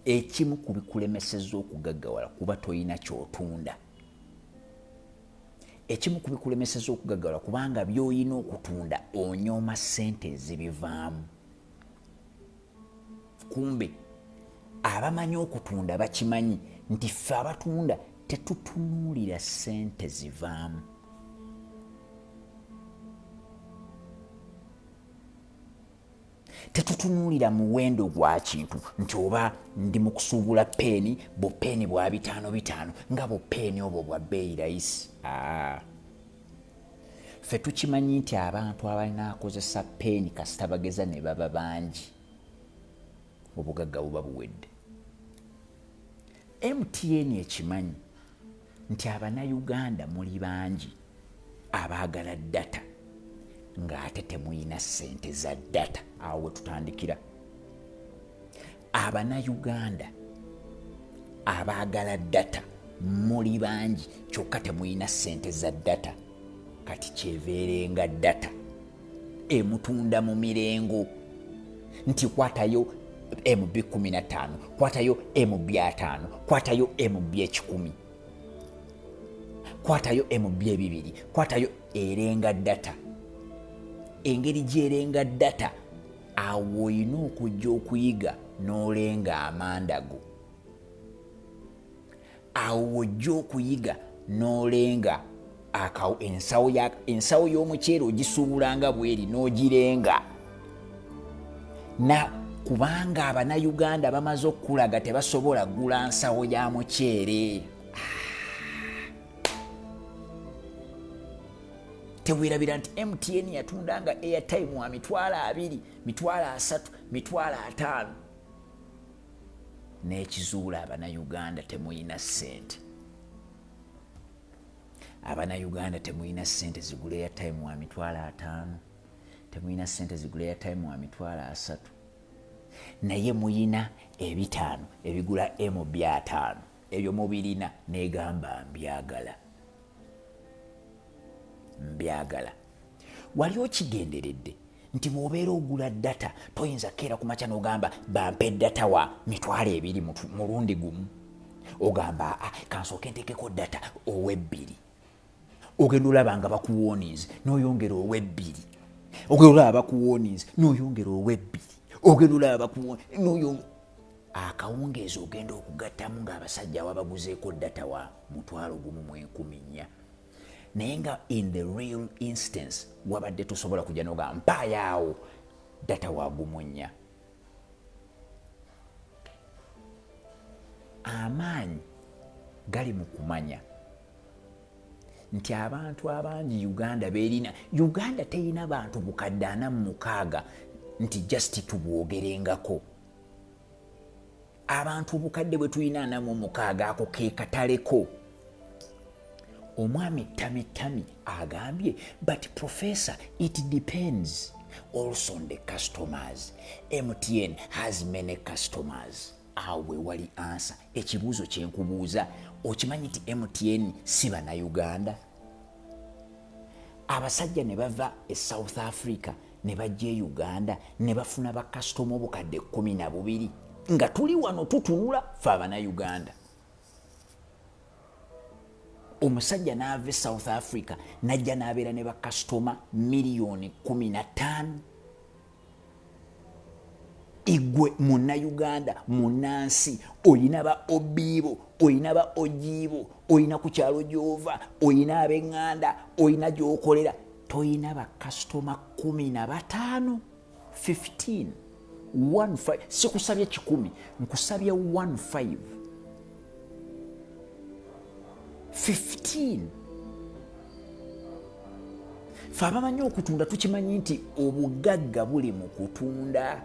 Ekimu ku bikulemesezza okugaggawala kuba toyina kyotunda. Ekimu ku bikulemesezza okugaggawala kubanga by'olina okutunda onyooma ssente ezibivaamu. Kumbe abamanyi okutunda bakimanyi nti ffe abatunda tetutunuulira ssente zivaamu. Tetutunuulira muwendo gwa kintu nti oba ndi mu kusuubula peeni, bupeeni bwa bitaano bitaano, nga bupeeni obwo bwa bbeeyi layisi. Ffe tukimanyi nti abantu abanaakozesa peeni kasita bageza ne baba bangi, obugagga buba buwedde. MTN ekimanyi nti Abanayuganda muli bangi abaagala data ng'ate temuyina ssente za data. Awo we tutandikira. Abanayuganda abaagala data muli bangi kyokka temuyina ssente za data. Kati kyeveerenga data emutunda mu mirengo nti kwatayo MB 15, kwatayo MB 5, kwatayo MB 100, kwatayo MB 2, kwatayo erenga data. Engeri gy'erenga data, awo olina okujja okuyiga n'olenga amanda go. Awo wojja okuyiga n'olenga ensawo y'omuceere ogisuubula nga bweri n'ogirenga. Na kubanga Abanayuganda bamaze okukulaga tebasobola gula nsawo ya muceere. Tewerabira nti MTN yatundanga airtime wa 20,000, 30,000, 50,000. N'ekizuula Abanayuganda temuyina ssente. Abanayuganda temuyina ssente zigula airtime wa 50,000, temuyina ssente zigula airtime wa 30,000, naye muyina ebitaano ebigula MB 5, ebyo mubirina. Negamba mbyagala, mbyagala. Wali okigenderedde nti bw'obeera ogula data toyinza kukeera ku makya n'ogamba bampe data wa 20,000 mulundi gumu? Ogamba aa, kansooke nteekeko data ow'ebbiri. Ogenda olaba nga bakuwooninze n'oyongera ow'ebbiri, ogenda olaba bakuwooninze n'oyongera ow'ebbiri, ogenda olaba bakuwooninze akawungeezi ogenda okugattamu ng'abasajja awabaguzeeko data wa 14,000. Naye nga in the real instance wabadde tosobola kujja n'ogamba mpaayaawo data wa 14. Amaanyi gali mu kumanya nti abantu abangi Uganda beerina. Uganda teyina bantu 46,000 nti just tubwogerengako. Abantu obukadde bwe tulina 46 ako ke kataleko. Omwami Tami Tami agambye, but professor, it depends also on the customers. MTN has many customers. Awe wali answer. Ekibuuzo kyenkubuuza, okimanyi nti MTN si Bannayuganda? Abasajja ne bava e South Africa ne bajja e Uganda ne bafuna bakasitoma 12,000 nga tuli wano tutunula ffe Abannayuganda. Omusajja n'ava e South Africa n'ajja n'abeera ne bakasitoma 15 miliyoni. Igwe Munnayuganda munnansi oyina ba obiibo, oyina ba ojiibo, oyina ku kyalo gy'ova, oyina ab'eŋŋanda, oyina gy'okolera, toyina bakasitoma 15, 15, 15. Sikusabye 100, nkusabye 15, 15. Fe abamanyi okutunda tukimanyi nti obugagga buli mu kutunda.